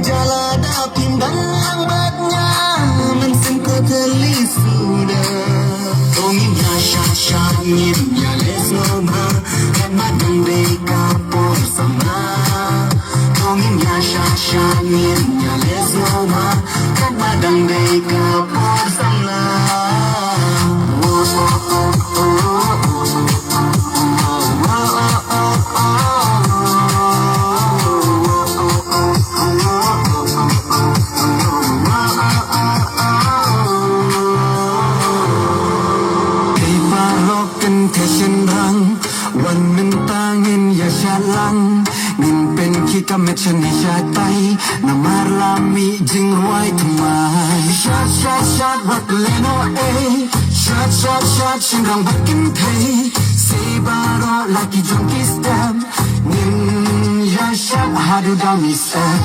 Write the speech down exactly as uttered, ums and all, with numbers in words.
Jala da pim dang lang bad nga, mynsiem ko thylli suda. To ngin ïa shad shad, ngin ïa leh sngewbha, katba dang dei ka por samla. To ngin ïa shad shad, ngin ïa leh sngewbha, katba dang dei ka por samla. Dei baroh kynthei shynrang, wan mynta ngin ïa shad lang. Ngin pynkhih ka met shane shatai, namar la mih jingrwai thymmai. Shad, shad, shad, wat lehno ei. Shad, shad, shad, shynrang bad kynthei. Sei baroh la ki jong ki step. Ngin ïa shad haduh da mih step.